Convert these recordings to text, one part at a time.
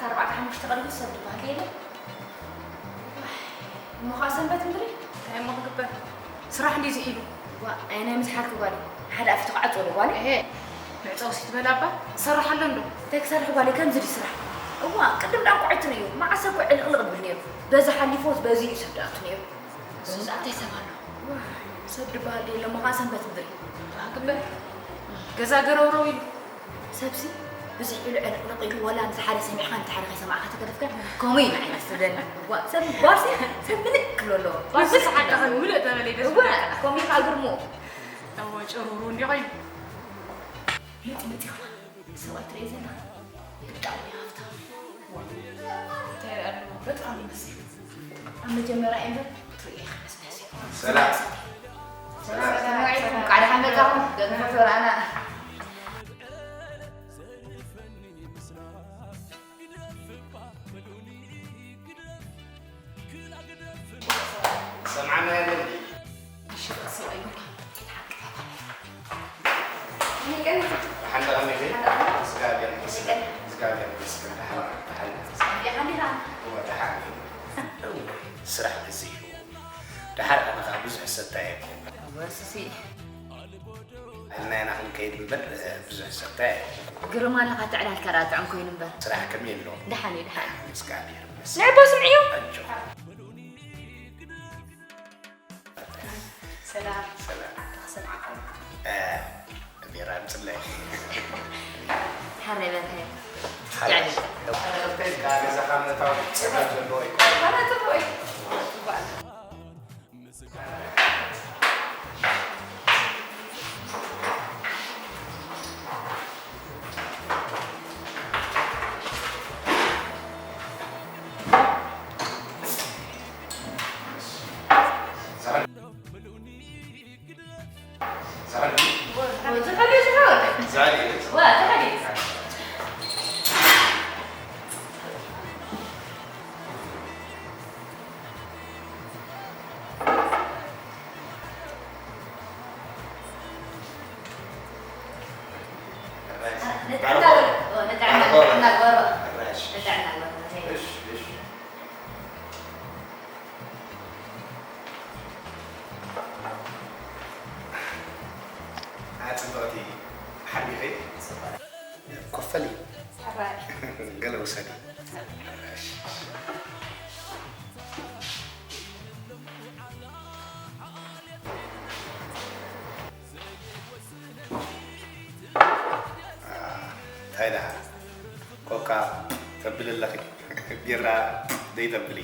ኣርባዕተ ሓሙሽተ ቀሪቡ ሰብ ዝበሃል የለ። እሞ ኸዓ ሰንበት ምድሪ? እንታይ እሞ ክግበር? ስራሕ እንድዩ ዝሒሉ። ዋ፣ ኣይ ናይ ምስሓልኪ ጓል። ሓደ ኣፊቱ ክዓጽወሉ ጓል። እሄ፣ መዕጸውሲ ትበል ኣባ። ትሰርሕ ኣሎ እንዶ? እንታይ ክሰርሕ ጓል፣ ከምዚ ድዩ ስራሕ? እዋ፣ ቅድም ዳንቆዐት ነይሩ። መዓስ እኮ ዕልቕልቕ ዝብል ነይሩ። በዚ ሓሊፎት በዚ እዩ ሰብ ድኣቱ ነይሩ። እዛ እንታይ ሰብ ኣሎ? ዋ፣ ሰብ ድበሃል ድዩ ኣሎ፣ እሞ ኸዓ ሰንበት ምድሪ። ዋ፣ ግበር። ገዛ ገረውረው ኢሉ። ሰብሲ ብዝሕ ኢሉ ዕልቕልቕ ኢሉ፣ ወላ ነቲ ሓደ ሰሚዕካ ነቲ ሓደ ከይሰማዕካ ተገደፍካ፣ ከምኡ እዩ ንዓይ ደስ ዝብለኒ። ዋ፣ ሰብ ጓልሲ ሰብ ምልእ ክብሎ ኣለዎ። ጓልሲ ንሱ ሰሓቅ ሓዳኸን ምልእ ተበለ ደስ እዋ፣ ዝብለካ። ከምኡ እዩ ከዓ ግርሙ። እወ፣ ጭሩሩ እንዲ ኮይኑ። መፂ መፂ ኸዓ ሰብኣይ ትርኢ ዘለኻ ብጣዕሚ ሃፍታም። ዋ፣ እንታይ ይርኢ ኣለዎ? በጣም ይመስል። ኣብ መጀመርያ እምበር ትርእየ ክመስል። ሰላም። ሰላም ሰላም። ሰላም። ሰላም። እንኳዕ ደሓን መጻኹም። ገጽ ፈቶ ረኣና። ሰምዓና ያለን። እሺ፣ በቃ ሰብኣይ ይሁን። ሓንዳ ከመይ ኸይድ? እግዚኣብሔር ይመስገን። እግዚኣብሔር ይመስገን። ደሓን፣ ደሓን። እወ፣ ደሓን። ስራሕ ብዚ እዩ። ደሓር ኣነ ኸዓ ብዙሕ ሰታይ ኣይኮንኩን። እወ፣ ሱሲ። ዕልናይና ክንከይድ እምበር፣ ብዙሕ ሰታይ ኣይኮንኩን። ግርም ኣለኻ፣ ትዕላልካ ደኣ ጥዑም ኮይኑ እምበር። ስራሕ ከመይ ኣሎ? ደሓን እዩ፣ ደሓን። እግዚኣብሔር ይመስገን። ንዕቦ ስምዕዮ። ኣጆ። ሰላም። ሰላም። ኣታ ክሰምዓኩም። እ፣ ቢራ ኣምፅለይ። ሓራይ በርሀ። ሓራይ። ይዕልል። ተኽልተይ ገዛኻ ምእታው ፀገም ዘለዎ ኣይኮነን። ኣነ ፅቡቅ እዩ። ፅቡቅ ኣሎ። ንጥዕና በሉ። ንጥዕና፣ ንጥዕና በሉ። ንጥዕና በሉ። እሺ፣ እሺ። ኣጽብቕቲ ሓቢኺ ኮፈሊ። ሕራይ። ገለ ውሰዲ። እንታይ ደኣ? ኮካ ተብሊ ኣለኺ? ቢራ ዘይተብሊ?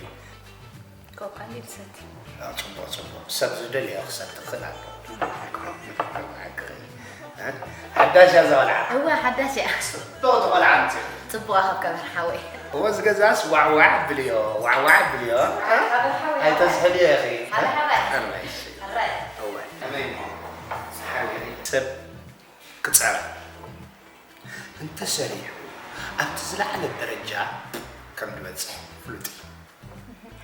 ኮካ እንድየ ዝሰቲ። ኣዎ፣ ጽቡቕ፣ ጽቡቕ። ሰብ ዝደልዮ ክሰቲ ክኽእል ኣለዎ። ሓዳሽ እያ እዛ ቆልዓ። እወ፣ ሓዳሽ እያ። ጽብቕቲ ቆልዓ ኣምጺእኺ። ጽቡቕ ኣኸብከበር ሓወይ። እወ፣ እዚ ገዛስ ዋዕዋዕ ኣብልዮ፣ ዋዕዋዕ ኣብልዮ። ሓወይ፣ ሓወይ። ኣይተዝሕልዮ ኢኺ። ሓወይ፣ ሓወይ። ኣረ፣ እሺ። ኣረ። እወ። ከመይ እሞ? ሓወይ። ሰብ ክጸር እንተሰሪሑ ኣብቲ ዝለዓለ ደረጃ ከም ዝበጽሕ ፍሉጥ እዩ።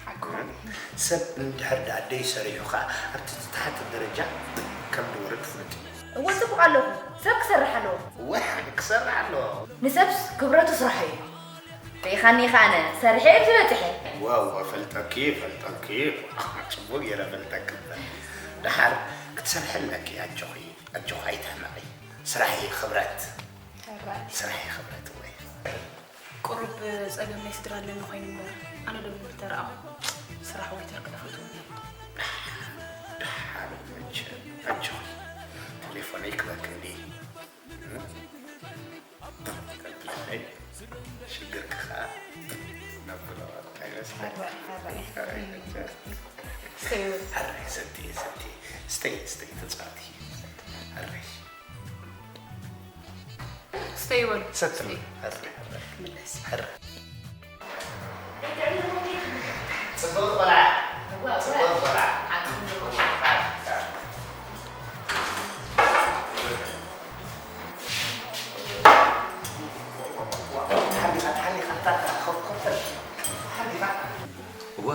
ሓቅኹም። ሰብ እንድሕር ደኣ ደይሰሪሑ ኸኣ ኣብቲ ዝተሓተ ደረጃ ከም ዝወርድ ፍሉጥ እዩ። እወ፣ ጽቡቕ ኣለኹ። ሰብ ክሰርሕ ኣለዎ። እወ፣ ክሰርሕ ኣለዎ። ንሰብስ ክብረቱ ስራሑ እዩ። ርኢኻኒ ኢኻ ኣነ ሰሪሐ እየ ዝበጽሐ። እወ፣ እወ፣ ፈልጠኪ፣ ፈልጠኪ። ጽቡቕ ገይረ ፈልጠኪ። ደሓር ክትሰርሒ ኣለኪ። ኣጆኺ፣ ኣጆኺ ኣይትሕመቒ። ስራሕ እዩ ክብረት። ሕራይ። ስራሕ ይኸብረት ወይ? ቁሩብ ጸገም ናይ ስድራ ኣለኒ ኮይኑ እምበር፣ ኣነ ዶ ምተረኣኹ ስራሕ ወይ ተርክ እፈትዎ ነይረ። ደሓን፣ ደሓን መቸም፣ ኣጆኺ። ቴሌፎነይ ክበክ እንዴ? እም? ከብለይ፣ ሽግርኪ ኸኣ ነብሎ፣ እንታይ ይመስለካ? ኣረ፣ ኣረ። ስተይ በሉ። ኣረ፣ ሰትየ፣ ሰትየ። ስተይ፣ ስተይ፣ ተጻወቲ። ኣረ። ስተይ በሉ። ሰትም። ስተይ። ሕረ፣ ሕረ። ክምለስ። ሕረ። ጽቡቕ ቆልዓ። እዋ፣ እዋ። ጽቡቕ ቆልዓ። ዓቕሚ ኣለዎ። ተሓሊኻ፣ ተሓሊኻ፣ ታታ፣ ኮፍ፣ ኮፍ በል። ተሓሊኻ። እወ፣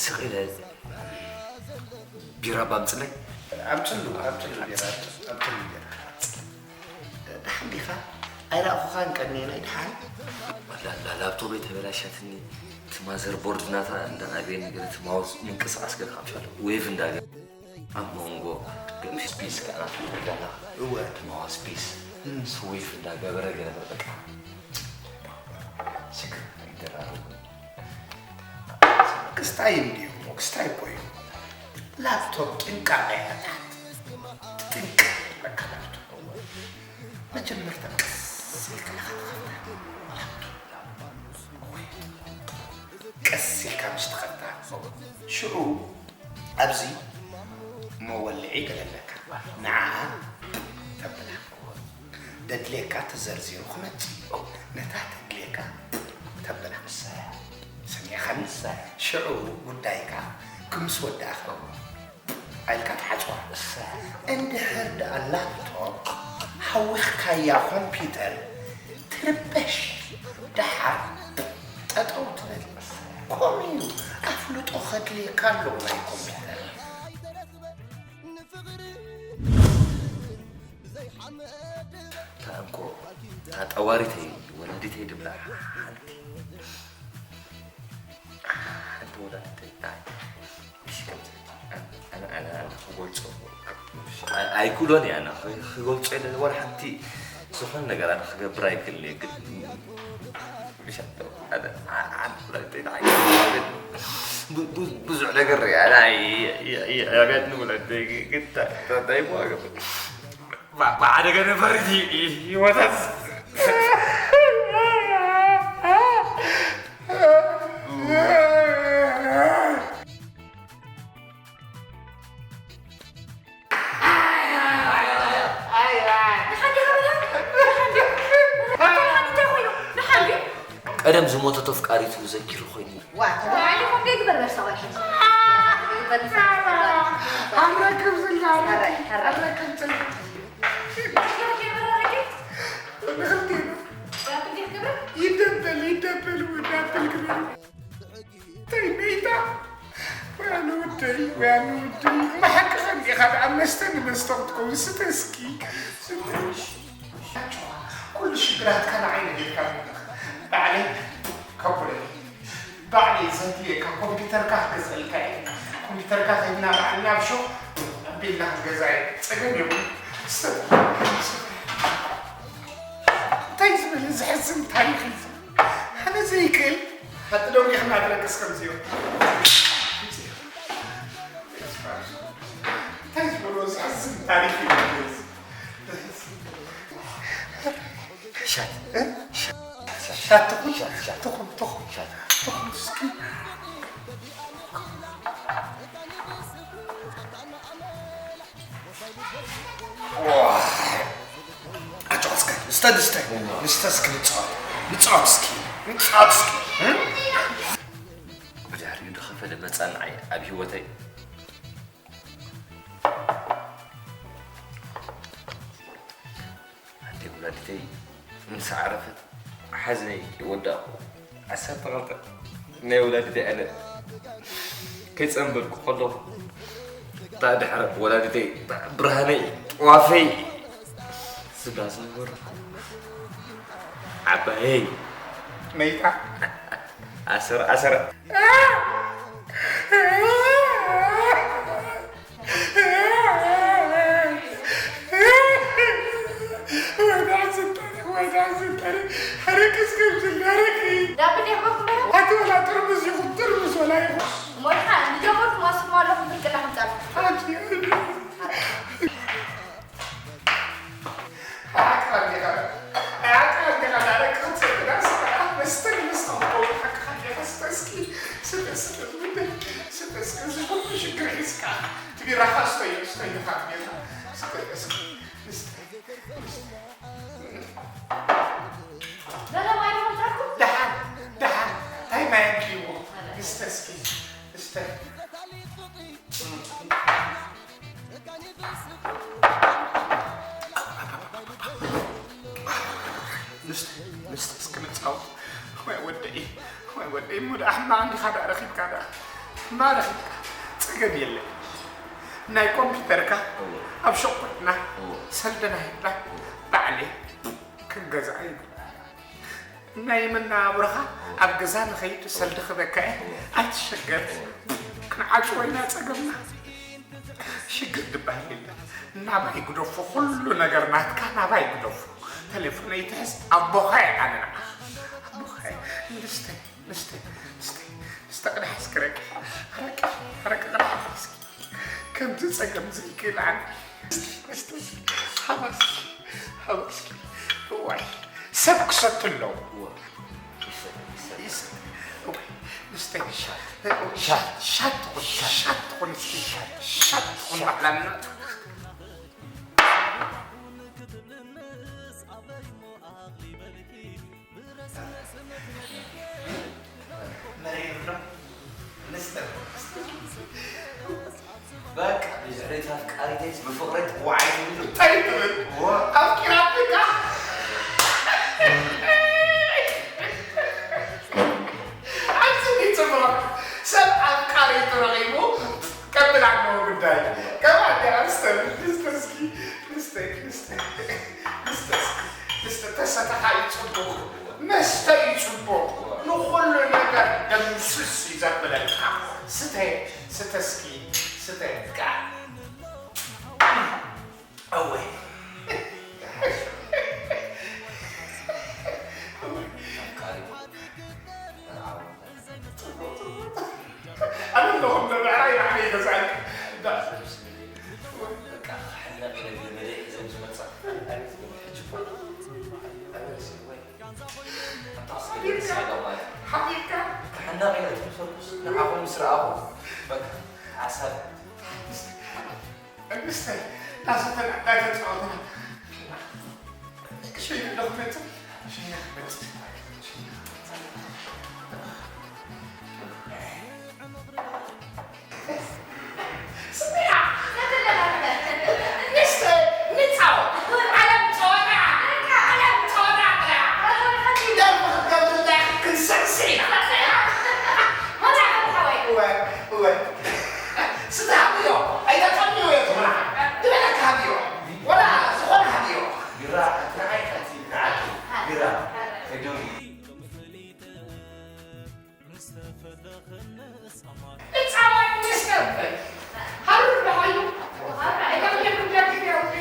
ስቕ ኢለ ቢራ ባምጽለይ? ኣምጽሉ፣ ኣምጽሉ ቢራ፣ ኣምጽሉ ቢራ። ደሓን ዲኻ? ኣይረኣኹኻን ቀንየ ናይ ደሓን። ላፕቶፕ የተበላሸትኒ እቲ ማዘር ቦርድ ናታ እንዳናገኝ ነገር እቲ ማውስ ምንቅስቃስ ገርካምሻለ ዌቭ እንዳገ ኣብ መንጎ ከም ስፒስ ከኣናት ገላ እወ እቲ ማውስ ፒስ ስዊፍ እንዳገበረ ገለ በቃ ሽግር ይደራረቡ። ክስታይ እንዲዩ ክስታይ እኮ እዩ። ላፕቶፕ ጥንቃቄ ያጣት ጥንቃቄ በቃ ላፕቶፕ መጀመርታ ቀስ ኢልካ ኢኻ ትኸፍታ። ላፕቶፕ ቀስ ኢልካ ምስ ትኸፍታ ሽዑ ኣብዚ መወልዒ ገለለካ ንዓ ተብላ ደድሌካ ተዘርዚሩ ክመጽእ ነታ ተድሌካ ተብላ ሰሚዕኻኒ ሽዑ ጉዳይካ ክምስ ወዳእኻ ኣልካ ትሓጽዋ እንድሕር ደኣ ላፕቶፕ ሓዊኽካያ ኮምፒውተር ትርበሽ ደሓር ጠጠው ትብል ከምኡ እዩ ኣፍልጦ ከድልየካ ኣለዎ ናይ ኮምፒውተር እታ እንኮ እታ ጠዋሪተይ ወላዲተይ ድብላ ሓንቲ ሓንቲ ወላዲተይ ክገልፆ ኣይክእሎን እየ ክገልፆ የለ ወላ ሓንቲ ዝኾነ ነገር ኣነ ክገብር ኣይክእልን እየ ግን ብዙሕ ነገር ሪኣ ኣብያት ንብለተይ ግን እንታይ ብሓደገ ነፈሪት ህይወታት ቀደም ዝሞተት ኣፍቃሪቱ ዘኪሩ ኮይኑ ዋ ተባዕሊ ኮንዶ ይግበር በርሳዋሽ ኣረክብ ዝላ ኣረክብ ዝላ ይደበል ይደበል ወዳበል ግበሩ ተይመይታ ወያነ ወደይ ወያነ ወደይ ብሓቂ ከምዚኻ ደኣ መስተ ንመስተ ክትከውን ስተ እስኪ ኩሉ ሽግራትካ ንዓይ ነጊርካ ባዕለይ ከቡለኒ ባዕለይ ዘድልየካ ኮምፒተርካ ክገዝአልካ እየ ኮምፒተርካ ከይድና ባዕልና ኣብ ሾ ኣቢልና ክንገዛ እዩ ፀገም የብሉ እንታይ ዝብል ዘሕዝን ታሪክ እዩ ኣነ ዘይክእል ሓንቲ ደንጊ ክናትረቅስ ከምዚዮ እንታይ ዝበሎ ዘሕዝን ታሪክ እዩ ሻት ሻት ትኹን ሻት ትኹን ትኹን ሻት ትኹን እስኪ ኣጫወትካ ንስተ ንስተ ንስተ እስኪ ንፃወት ንፃወት እስኪ ንፃወት እስኪ ብድሕሪኡ ዝኸፈለ መፃ ንዓይ ኣብ ህይወተይ ኣደይ ወላዲተይ ምስ ዓረፈት ሓዘነይ ወዳእኩ ዓሰርተ ክልተ ናይ ወላዲተይ ኣነ ከይፀንበልኩ ከለኹ እታ ድሕረ ወላዲተይ እታ ብርሃነይ ጥዋፈይ ስጋ ዝነበርኩ ዓባየይ መይታ ኣሰረ ኣሰረ ንስቲ ንስቲ እስኪ ንፃወት ወይ ወደይ ወይ ወደይ እሞ ደኣ ሕማቕ እንዲኻ ደኣ ረኺብካ ደኣ ሕማቕ ረኺብካ ፀገም የለን ናይ ኮምፒተርካ ኣብ ሸቆጥና ሰልደና ሂብና ባዕለይ ክንገዝኣ ይብል ናይ መነባብሮኻ ኣብ ገዛ ንኸይድ ሰልዲ ክበካ እየ። ኣይትሸገር። ክንዓጽዎ ኢና ጸገምና። ሽግር ዝበሃል የለን። ናባይ ግደፎ፣ ኩሉ ነገር ናትካ ናባይ ግደፎ። ተሌፎነይ ትሕዝ፣ ኣቦኻ እየ ኣነ ንዓኻ። ኣቦኻ እየ። ንስተይ፣ ንስተይ፣ ንስተይ፣ ንስተ ቅዳሕ እስኪ ረቂ። ረቂ፣ ረቂ ቅዳሕ እስኪ። ከምዚ ጸገም ዘይክእል ኣነ። ንስተይ፣ ንስተይ፣ ሃባ እስኪ፣ ሃባ እስኪ። እዋይ፣ ሰብ ክሰቱ ኣለዉ። ይሰ-፣ ይሰ-፣ ይሰ-፣ እዋይ፣ ንስተይ፣ ሻት፣ ሻት፣ ሻት ትኹን፣ ሻት ትኹን እስኪ፣ ሻት ትኹን ባዕላ እናቱ። መሪር ነው። ንስተር። በቃ፣ ብድሕሪት ኣፍቃሪተይስ ብፍቕረይ ትዋዓይ ትብሉ። እንታይ ትብል? ዋ። ኣፍቂራትካ? ኣብዚ ጽቡቕ። ሰብ ኣፍቃሪቱ ረኺቡ ቀብል ኣለዎ ጉዳይ። ከማን ዲያ ንስተር፣ ንስተር እስኪ፣ ንስተይ፣ ንስተይ፣ ንስተይ እስኪ፣ ንስተይ። ተሰተኻ እዩ ጽቡቕ። መስተ እዩ ጽቡቕ። ንኹሉ ነገር ደምስስ እዩ ዘብለካ። ስተ፣ ስተ እስኪ፣ ስተ። እወ። ኣነ ኣለኹ፣ እንደ ብዕራይ ንዓይ ይገዝኣኒ። በቃ፣ ክሕነቕ ኢለ ገመደይ ሒዘ ምስ መጻ፣ ኣቤት ገመድ ሕጂ እኮ። ኣቤት ወይ። ኣታ ስለ ደስ ኢለ ማለት። ሓቢብካ? ክሕነቕ ኢለ ትምሰልኩስ ንዓኹም ምስ ረኣኹ፣ በቃ፣ ሓሳብ። ንስተይ፣ እናሰተና፣ እናተጻወትና። ሸይነ ዶ ክመጽእ? ሸይነ ክመጽእ። ሸይነ ክመጽእ። ስሚዓ፣ ንስተይ፣ ንጻወት። ዓለም ጸወታ፣ ዓለም ጸወታ ጥራሕ። ደርቢ ክትገብር እንታይ ክንስዕስዕ ኢና። እወ፣ እወ። ስተ ሃብዮ፣ ኣይተጠምዮ እየ ትብላ። ዝበለካ ሃብዮ። ወላ ዝኾነ ሃብዮ። ቢራ፣ ንዓይ ሓንቲ፣ ንዓኪ፣ ቢራ፣ ከይዶም። ንጻወት፣ ንስተይ። ሃሩር ደሃዩ። ኣይተብለኩም ደርጊ ደርጊ።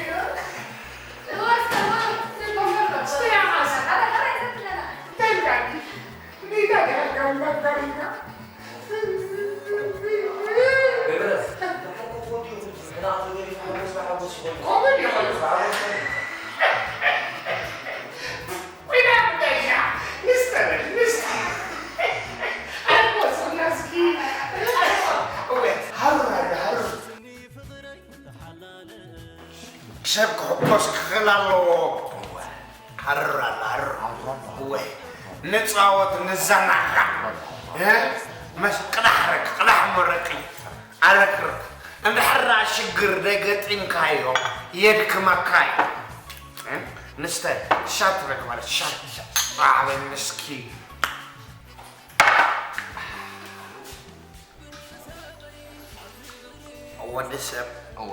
ሰብ ክሕጎስ ክኽእል ኣለዎ። ሃርር ኣሎ፣ ሃርር። እወ፣ ንጻወት፣ ንዘናጋዕ። እ? መስ-፣ ቅዳሕ ረቂ፣ ቅዳሕ መረቂ፣ ኣረቅርቅ። እንድሕር ደኣ ሽግር ደገጢምካዮ፣ የድክመካ እዩ። እ? ንስተ፣ ሻት ረቂ ማለት፣ ሻት፣ ሻት። ኣበይ ምስኪ። ወዲ ሰብ፣ እወ።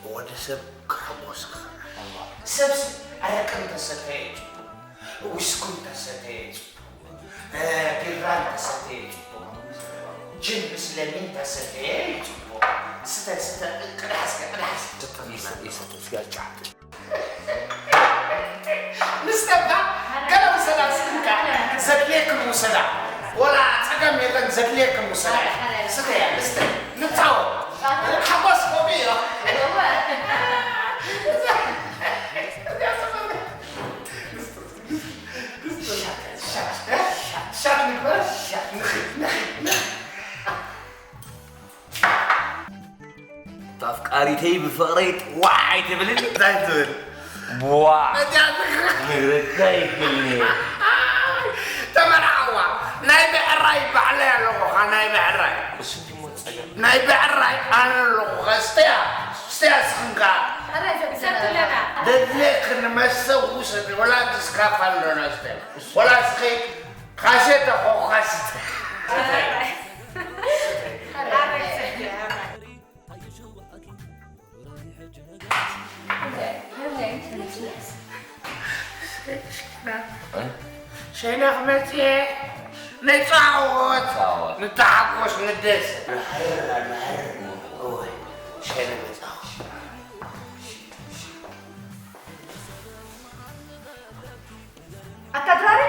ወዲ ሰብ ክሕጎስ ይኽእል። እወ። ሰብሲ ኣረቂ እንተሰተየ እዩ ጽቡቕ፣ ዊስኩ እንተሰተየ እዩ ጽቡቕ፣ እ፣ ቢራ እንተሰተየ እዩ ጽቡቕ፣ ጅን ምስ ለሚን እንተሰተየ እዩ ጽቡቕ። ስተ፣ ስተ፣ ቅዳሕ እስከ፣ ቅዳሕ እስከ። ይሰ-፣ ይሰ-፣ እስከ ጫት። ንስተባ ገለ ውሰዳ፣ ስክንካ ዘድልየክን ውሰዳ። ወላ ጸገም የለን፣ ዘድልየክን ውሰዳ። ስተያ፣ ንስተ፣ ንጻወት። ሓጎስ ሆቢ እዩ። ሻት ንግበር፣ ንኺድ፣ ንኺድ፣ ንኺድ። ኣፍቃሪተይ ብፍቕረይ ጥዋዕ ኣይትብልን? እንታይ ትብል? ዋ! እንታይ ትብል? ንግረካ ይብልኒ። ተመርዓዋ። ናይ ብዕራይ ባዕለይ ኣለኹኻ፣ ናይ ብዕራይ። እሱ ድሞ ጸገም። ናይ ብዕራይ ኣነ ኣለኹ። ስተያ፣ ስተያ ስኽንካ። ሰትለና። ደድሌክ ንመስተ ውሰድ፣ ወላ ስካፋ ኣለና ስተያ። ወላ ስኸይ ካሴታ ኮካ ስተ። ሸይነ ክመጽእ እየ። ንጻወት፣ ንጻወት። ንተሓጎስ፣ ንደስ። ንሃርር፣ ንሃርር። እወ፣ ሸይነ መጻኹ። ኣታ ድራሪ፣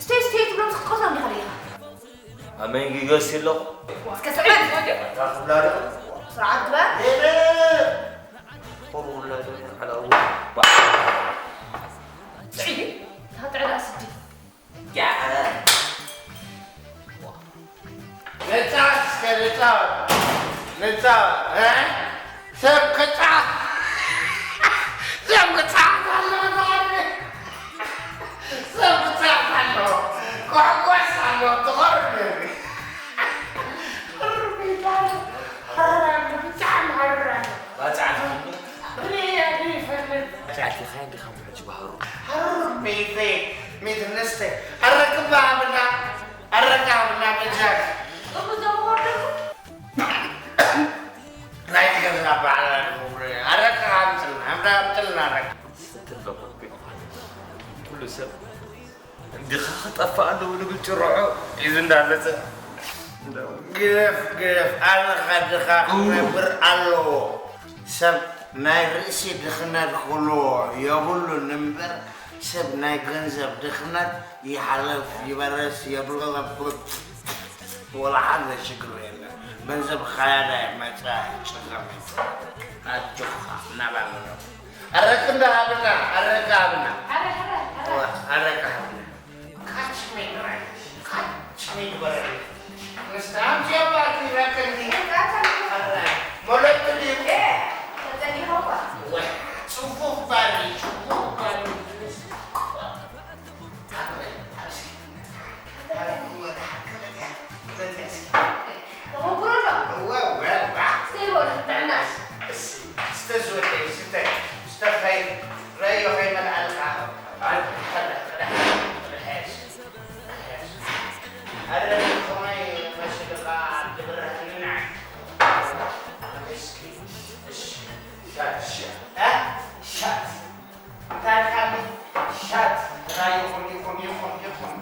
ስተይ፣ ስተይ ትብሎም ክትቆስሎም ዲኻ ዲኻ? ኣብ መንጊ ገሲ ኣለኹ። እስከ ስዕል። ኣታ ክብላ ዶ? ስርዓት ግበር። ኤለ! ቁሩብ ውላድ ዓላዊ። ጽዒ፣ ታጥዕዳ ስዲ። ንጻወት እስከ ንጻወት። ንጻወት፣ እ? ሰብ ክጻወት፣ ሰብ ክጻወት ኣለዎ፣ ትቐርብ። ሰብ ክጻወት ኣለዎ። ክሕጎስ ኣለዎ፣ ትቐርብ። ሕሩር ይባላል። ሕሩር ኣሎ፣ ብጣዕሚ ሕሩር ኣሎ። ባጽዕ ትፈልጥ? ርያ ይፈልጥ። ባጽዕ ትኻይ እንዲኻ ምሕጅ ባህሩ። ሕሩር ቤተይ፣ ሚት ንስተ። ኣረክባ ብላ፣ ኣረካ ብላ በጃክ። እቡ ዘምወርደኩ? ናይ ገዛ ባዕላ ንኽብሪ። ኣረካ ኣምፅልና፣ ኣምዳ ኣምፅልና ኣረካ። ስትለኹ ኩሉ ሰብ እንዲኻ ክጠፍእ ኣለዎ ንብል ጭርሖ ሒዙ እንዳመጸ። ግደፍ፣ ግደፍ፣ ኣነ ኸድኻ ክነብር ኣለዎ። ሰብ ናይ ርእሲ ድኽነት ክህልዎ የብሉን እምበር፣ ሰብ ናይ ገንዘብ ድኽነት ይሓለፍ ይበረስ የብለለብት። ወላ ሓደ ሽግር የለን። ገንዘብ ኸያዳ መጻ ጭኸመ። ኣጆኻ እናባለሎ። ኣረክ እንዳ ሃብና፣ ኣረክ ሃብና። ኣረ፣ ኣረ፣ ኣረ። ኣረክ ሃብና። ካች ሚ ራይት፣ ካች ሚ ግበረኒ። ምስቲ ኣምፅኦ ባትሪ ረክኒ። ኣረ፣ መለቱ ድዩ? ኤ፣ ተጸኒሖ እኳ። ወይ፣ ጽፉፍ ባሪ፣ ጽፉፍ ባሪ። ኣረ፣ ኣረ፣ እስኪ። ኣረ፣ ወደ ሓቂ መጥያ፣ መጥያ እስኪ። ተሞክሮ ኣሎ። እወ፣ እወ፣ እወ። እስኪ በሉ፣ ጥዕና። እሺ፣ እስተ ዝወደይ፣ ስተ፣ ስተ ኸይ፣ ረዮ ኸይ መልኣልካ። ኣረ፣ ኣረ፣ ኣረ፣ ኣረ፣ ኣረ፣ ኣረ፣ ከመይ መሲልካ ትብርህኒ ንዓይ? እስኪ፣ እሺ፣ ሻት፣ ሻት፣ እ? ሻት። እንታይ ኢልካ? ሻት። ጥራይ ይኹን፣ ይኹን፣ ይኹን፣ ይኹን።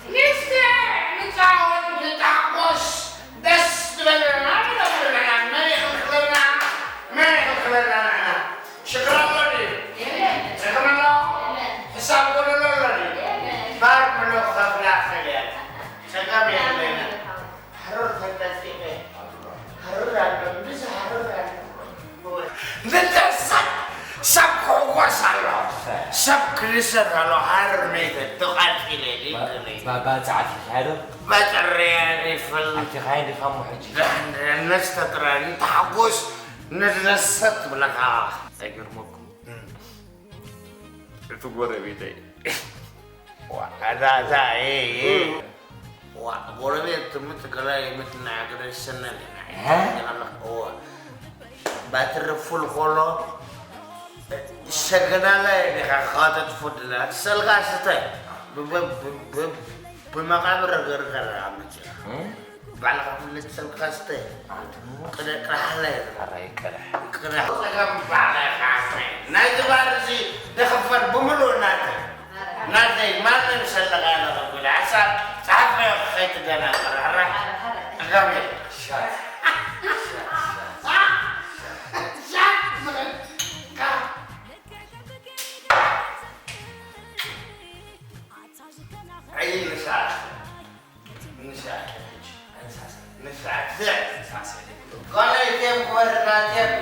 ሚስቴር፣ ንጻወት፣ ንታኮስ፣ ደስ ዝበለና ንነብር ኣለና። መን ይኽልክለና? መን ይኽልክለና ንሕና? ሽግር ኣሎ ድዩ? የለን። ጸገም ኣሎ? የለን። ሕሳብ ጎደሎ ኣሎ ድዩ? የለን። ባር ብሎ ክኸፍላ ክእል እየ። ጸገም የለን። ሕሩር ተንጠልጢለ። ሕሩር ኣሎ፣ ብዙሕ ሕሩር ኣሎ። ንደሰት ሰብ ክሕጎስ ኣሎ፣ ሰብ ክድሰት ኣሎ። ሕሩር መይተ ተቓልጢለ፣ ባ-፣ ባ-፣ ባጽዕ ኣቲኻ ዶ? በጥርየ ይፍል። ኣቲኻ ዲኻ እሞ ሕጂ? ንስተ ጥራይ ንተሓጎስ፣ ንደሰት ብለካ። ኣይገርመኩም? እም። እቲ ጎረቤተይ። ዋ፣ እዛ፣ እዛ፣ ኤ፣ ኤ። እም። ዋ፣ ጎረቤት ትምት ገላይ ምትና ገደ ሰነን። ሀ? ዋ። ባትሪ ፉል ኮሎ፣ ሰገናላ ዲኻ ኻተት ፉድላ፣ ሰልካ ስተ። ብ-፣ ብ-፣ ብ-፣ ብ-፣ ብመቃብር ገርገር ኣመት። እም? ባዕልኻ ፍልጥ ሰልካ ስተ። ኣትሙ። ቅደ-፣ ቅዳሕለ። ኣራይ ቅዳሕ። ቅዳሕ። ጸገም ባዕላ ኢኻ ዓስመይ። ናይ ዝባር እዚ ድኽፈል ብምሉእ ናተይ። ናተይ ማንም ሰለኻ ኢለ ከብል። ሓሳብ ጸሓፍ ከይትደናገር። ኣራ። ጸገም የለን። ሻት። ሻት፣ ሻት። ሻት ዝብል። ኣይ፣ ንስሓት። ንስሓት። ንስሓት። ንስሓት። ጓለይ ቴም ክበርና፣ ቴም፣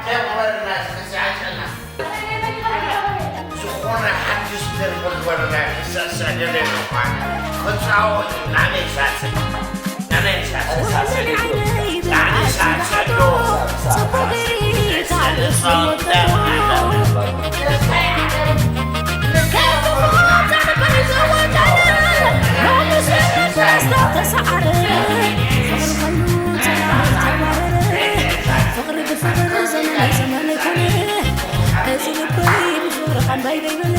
ቴም ክበርና፣ ንስሓት። ዝኾነ ሓድሽ ደርፊ ክበርና፣ ክስዕስዕ ደልየ እኳ። ክጻወት፣ ናበይ ሳስዕ? ናበይ ሳስዕ? ሳስዕ። ፍቕሪ ብፍቕሪ ዘመን ዘመን ይኹን፣ እዚ ልበይ ብፍቕሪ ካንባይ ደይብል።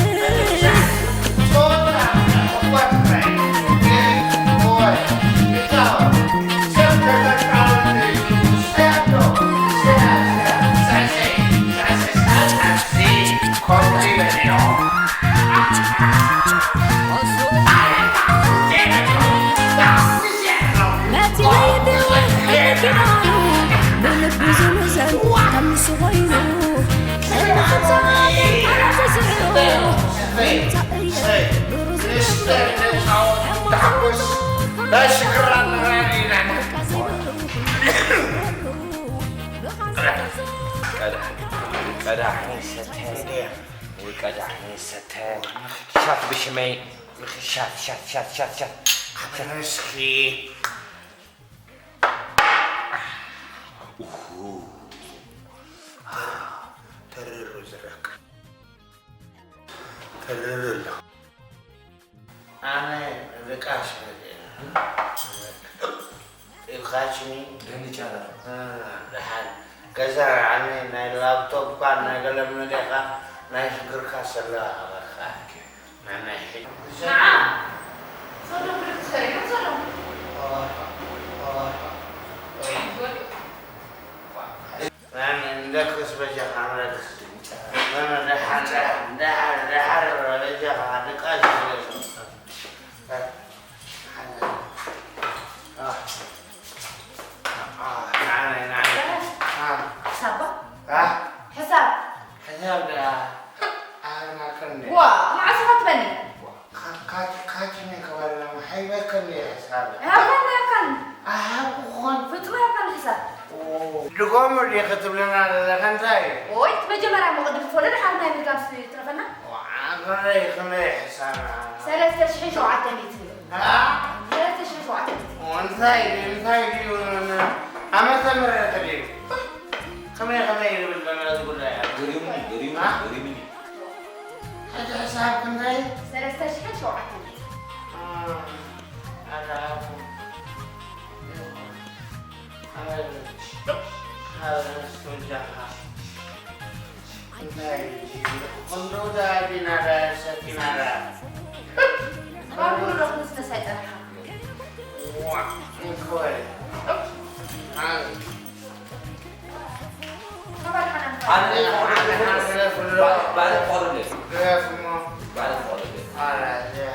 ነቲ ወይኒ ሕልሚ ኪዳኑ ብልቢ ዝምዘን ከም ንሱ ኮይኑ፣ ሕልሚ ፍጻሜ ዓለም ተስዕሮ። እንታይ እየ ብሩዝ ንስተ ተጻወት ተሓጎስ ናይ ሽግራ ንራሪ ኢና። ቀዳሕ፣ ቀዳሕ ሰተ፣ ወይ ቀዳሕ ሰተ፣ ሻፍ ብሽመይ፣ ሻፍ፣ ሻፍ፣ ሻፍ፣ ሻፍ፣ ሻፍ፣ ሻፍ። እስኪ። ኡሁ። ተር-፣ ተርር ዝረክ። ተርር ኣሎ። ኣነ ደቃስ ኢልካችኒ። ደንጫራ። እ፣ ደሓን። ገዛ ኣነ ናይ ላፕቶፕካ ናይ ገለ መደኻ ናይ ሽግርካ ሰለዋ ኣበርካ። ኦኬ። ናይ ናይ ሕጂ። ንዓ። ሶዶ ብልክ ሰሪዮ ዘሎ። ኦ፣ ኦ፣ ኦ። ኣነ እንደክስ በጃኻ ምረክስ። ኣነ ደሓር፣ ደሓር፣ ደሓር፣ ደሓር በጃኻ ደቃስ ይበል። ንዓይ፣ ንዓይ። እ። ሳባ? እ? ሕሳብ። ሕሳብ ደኣ ኣህና ክንደይ? ዋ፣ መዓስ ኢኻ ትበኒ? ካ-፣ ካ-፣ ካችኒ ክበልና፣ ሃይበከኒ ሕሳብ። ሃብካኒ፣ ሃብካኒ። ኣሃብኩ ኾን። ፍጹም ሃብካኒ ሕሳብ። ኦ፣ ድጎሙ ዲኺ ትብልና ዘለኺ እንታይ እዩ? ኦይ፣ እቲ መጀመርያ እሞ ቅድም ክትወልድ ሓደ ናይ ምድጋም ስ-፣ ይትረፈና። ዋ፣ ከመይ፣ ከመይ ሕሳብና? ሰለስተ ሽሕን ሸውዓተ ሚእትን እዩ። አ? ሰለስተ ሽሕን ሸውዓተ ሚእትን። ኦ፣ እንታይ ድዩ፣ እንታይ ድዩ? ን-፣ ዓመተ ምህረት ድዩ? ከመይ፣ ከመይ ይብል ዘሎ እዚ ጉዳይ? ገሪሙኒ፣ ገሪሙኒ፣ አ? ገሪሙኒ። ሕጂ ሕሳብ ክንደይ? ሰለስተ ሽሕን ሸውዓተ ሚእትን። አ፣ ኣታ ኣኹ። ኣበይ በልሽ? ኣበይ በልሽ? እንታይ እዩ? ክንዶ ዳ ዲና ዳ ሰኪና ዳ? ባቡር ዶ ክንስ መሳይ ጠረሓ? ዋ፣ እንኮይ። ኣይ። ኣነ ባዕለ ክፈቕደለይ። ባዕለ ክፈቕደለይ። ኣረ፣ እዚኣ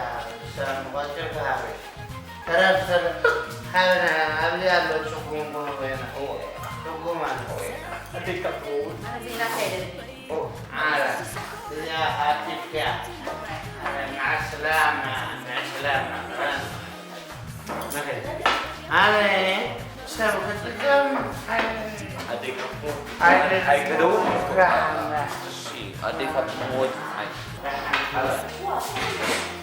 ሰላም ቆጭር ክሃበይ። ተረፍ ሰብ ሃበና ኣብዚ ኣሎ ጽጉም ጎኖ ኮይና። እዎ። ጽጉም ኣሎ። እዎ። ኣደይ ካብ ትኸውን። ኣነ ዜና ከይደሊ። እዎ። ኣረ፣ እዚኣ ኣቲፍያ። ኣረ፣ ማዕስላማ፣ ማዕስላማ። ኣነ ሰብ ክጥቀም ኣይ-፣ ኣደይ ካብ ትኸውን። ኣይ-፣ ኣይከደውን። ራሕና። እሺ፣ ኣደይ ካብ ትኸውን። ኣይ-፣ ራሕና።